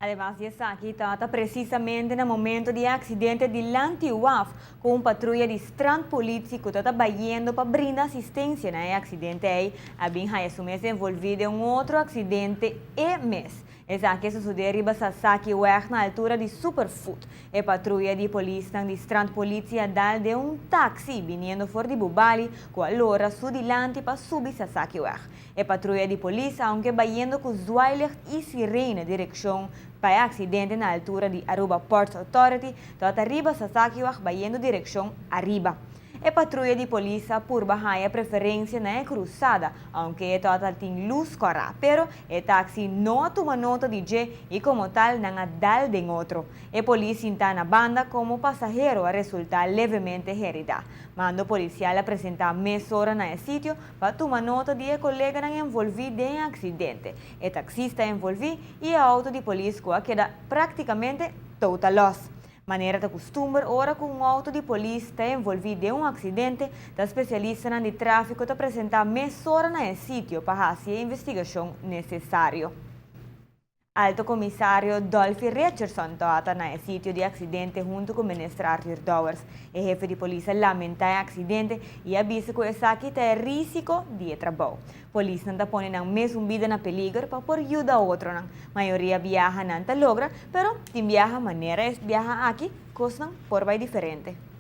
Ademas di esaki, tabata precisamente na momento di accidente dilanti waf cu un patruya di strandpolitie cu tabata bayendo pa brinda asistencia na e accidente ey a bin haya su mes envolvi den un otro accidente e mes. Esaki a sucede riba Sasakiweg na altura di Superfood. E patruya di polisnan di strandpolitie a dal den un taxi biniendo for di Bubali cu a lora su dilanti pa subi Sasakiweg. E patruya di polis, aunke bayendo cu zwaailicht y sirene direccion pa e accidente na altura di Aruba Ports Authority, tabata riba Sasakiweg bayendo direccion ariba. E patruya di polis a purba haya preferencia na e cruzada, aunke e tabatin luz cora, pero e taxi no a tuma nota di dje y como tal nan a dal den otro. E polis sinta na banda como pasahero a resulta levemente herida. Mando policial a presenta mesora na e sitio pa tuma nota di e coleganan envolvi den accidente. E taxista envolvi y e auto di polis cu a keda practicamente total loss. Manera ta custumber, ora cu un auto di polis ta envolvi den un accidente, e specialistanan di trafico ta presenta mesora na e sitio pa haci e investigacion necesario. Alto Comisario Dolphy Richardson tabata na e sitio di accidente hunto cu Minister Arthur Dowers. E hefe di polis a lamenta e accidente y a bisa cu esaki ta e risico di trabou. Polisnan ta pone nan mes bida na peliger pa por yuda otronan. Mayoria biaha nan ta logra, pero tin biaha manera e biaha aki, cosnan por bay diferente.